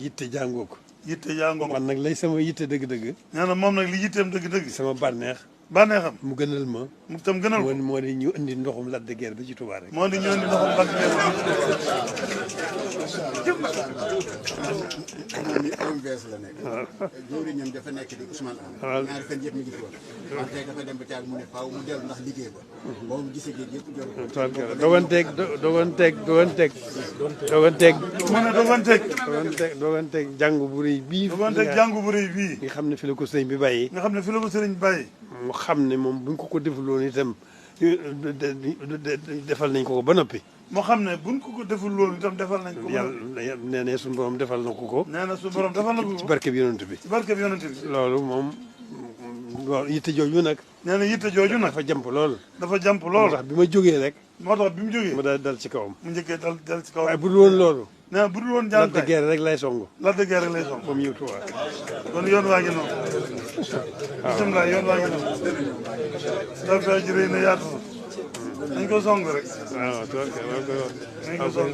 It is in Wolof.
yitte jàngoo ko. yitte jàngoo ko. man nag lay sama yitte dëgg-dëgg. nee na moom nag li yitteem dëgg-dëgg. sama bànneex. bànneexam. mu gënal ma. mu tam gënal ko. moo di ñu indi ndoxum Lac de Guiers ba ci Touba rek. moo di ñu indi ndoxum Lac de Guiers. moom mi OMVS la nekk. waaw jëwriñam dafa nekk di Ousmane Am. waaw ñaari fan yëpp mi ngi fi woon. wante tey dafa dem ba caag mu ne faaw mu dellu ndax liggéey ba. boobu gisee géej yëpp jël. doganteeg jàngu bu rëy bii. doganteeg jàngu bu rëy bii. nga xam ne fi la ko sëriñ bi bàyyi. nga xam ne fi la ko sëriñ bi bàyyi. mu xam ne moom buñ ko defuloon itam defal nañ ko ba noppi. moo xam ne buñ ko deful loolu itam defal nañ ko. yàlla nee na suñu borom defal na ko. nee na suñu borom defal na ko. ci barke bi yonent bi. ci barke bi yonent bi. loolu moom loolu yitte jooju nag. nee na yitte jooju nag. dafa jàmp lool. dafa jàmp lool. moo tax bi ma jógee rek. moo tax bi mu jógee. mu daal dal ci kawam. mu njëkkee dal ci kawam. waaye bu dul woon loolu. nee na bu dul woon Lac de Guiers rek lay songu. Lac de Guiers rek lay songu. moom ñëw Touba. kon yoon waa ngi noonu. waaw bisimilah yoon waa ngi noonu. dafa ji rëy na yaatu na. dañ ko song rek. waaw toog dañ ko song.